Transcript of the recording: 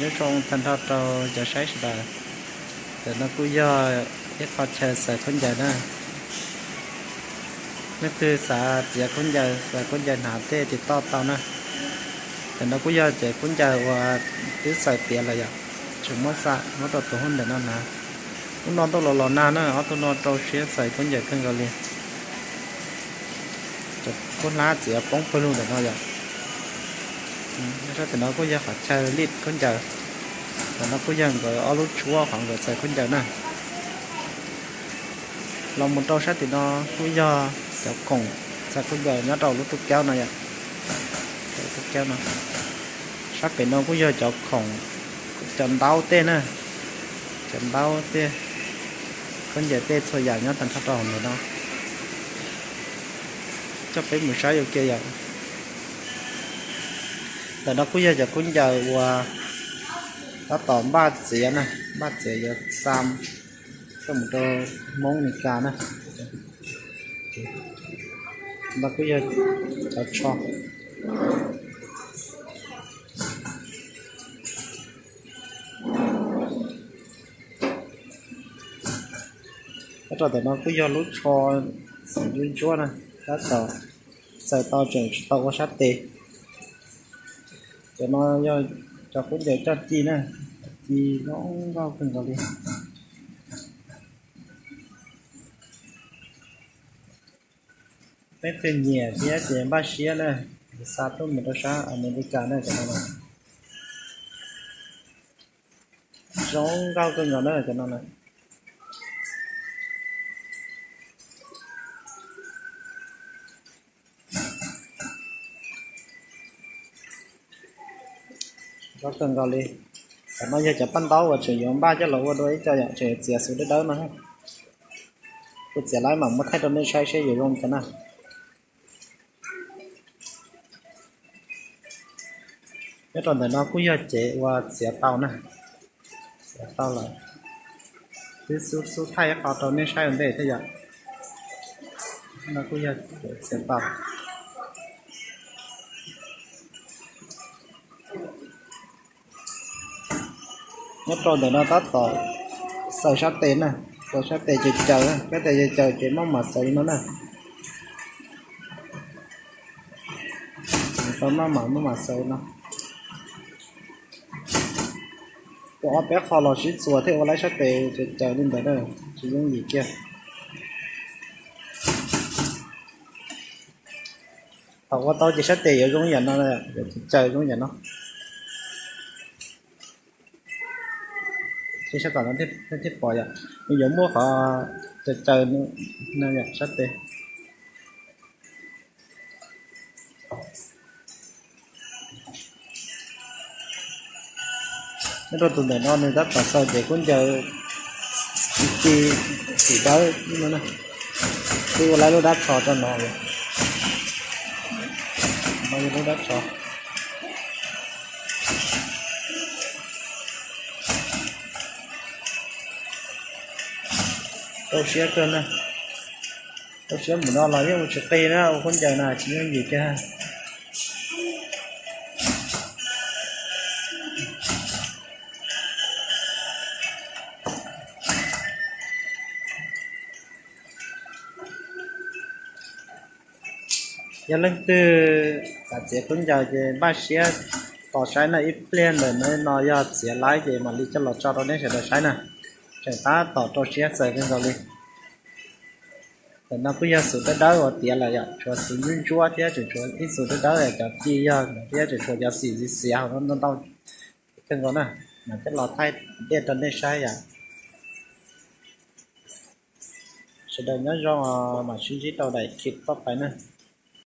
Nyob zoo tag nrho rau cov saib sawv daws. Ntawm no kuj yog ib qho chaw xaws khaub ncaws na. Leej twg xav txiav khaub ncaws, xaws khaub ncaws hnav tej tiv toj tau na. Ntawm no kuj yog tsev khaub ncaws uas twb xaws tiav lawm yom, tseem muab xa muab rau tus hoob ntawm no hnav. Hnub no ntuj los los nag na, ob tug no rau siab xaws khaub ncaws kawg nkaus li. Cov khaub hlab txiav poob pawg lug ntawm no yom. Sab tim no kuj yog qhov chaw lij khaub ncaws. Ntawm no kuj yog nkawd ob lub tshuab qhov nkawd xaws khaub ncaws na. Los mus rau sab tim no kuj yog cov khoom xaws khaub ncaws nyob rau lub tub kaub no yom. Lub tub kaub no. Sab pem no kuj yog cov khoom, cov ntaub tej na, cov ntaub tej, khaub ncaws tej txhua yam nyob tag nrho rau hauv ntawm no. Coj peb mus saib ua ke yom. Ntawm no kuj yog cov khaub ncaws uas tab tom npaj txiav na, npaj txiav yuav xa coj mus rau Hmoob Mes Kas na. No kuj yog cov tsho. Nyob rau ntawm no kuj yog lub tsho xeem ntsuab ntsuab na, tab tom xaws tau tseem tsis tau ua sab tes. Cov no yog cov khaub ncaws coj ci na, ci zoo nkauj kawg nkaus li. Leej twg nyiam thiab ces npaj siab na, xa tuaj mus rau sab Amelikas na cov no. Zoo nkauj kawg nkaus na cov no na. Zoo nkauj kawg nkaus li. Cov no yog cov paj ntaub uas tseem yuav npaj coj los ua dua ib co yom, tseem yuav txiav xws dawb dawb no. Kuv txiav lawm mam muab thaij rau nej saib seb yuav zoo li cas na. Nyob rau ntawm no kuj yog cev uas txiav tau na, txiav tau lawm. Twb xub xub thaij ib qho rau nej saib ua ntej thiab yom. No kuj yog cev txiav tau. Nyob rau ntawm no tab tom xaws sab tes na, xaws sab tes caws caws, sab tes caws caws ces maj mam xaws li no na. Tau maj mam maj mam xaws li no. Ua ob peb qho los sib txuas thiaj ua lawm sab tes caws caws li ntawd na, tsis yooj yim kiag. Thaum ua tau ces sab tes yuav zoo yam no, yuav caws zoo yam no. Sab tom no thiaj pom yom, nws yuav muaj qhov caws caws no yom sab tes. Nyob rau tus ntawm no nws tab tom xaws ces khaub ncaws ci xws dawb no na. Twb ua lawm lub dab tsho rau no lawm. No yog lub dab tsho. Rau siab kawg na. Rau siab npaum no los yeej ua tsis qig na, ua khaub ncaws na tsis yooj yim kiag. Yog leej twg xav txiav khaub ncaws ces npaj siab tos saib na, ib pliag ntawm no yog txiav lawm ces mam li coj los tso rau nej sawv daws saib na. Tseem tab tom rau siab xaws kawg nkaus li. Ntawm no kuj yog xws dawb dawb uas tiav lawm yom, tshuav xws ntsuab ntsuab thiab tseem tshuav ib xws dawb dawb cov ci yog thiab tseem tshuav cov xim xiav xiav hauv no ntau kawg nkaus na. Mam coj los thaij dej rau nej saib yom. Sawv daws nyob zoo, mam sib ntsib rau daim clip toj pais na.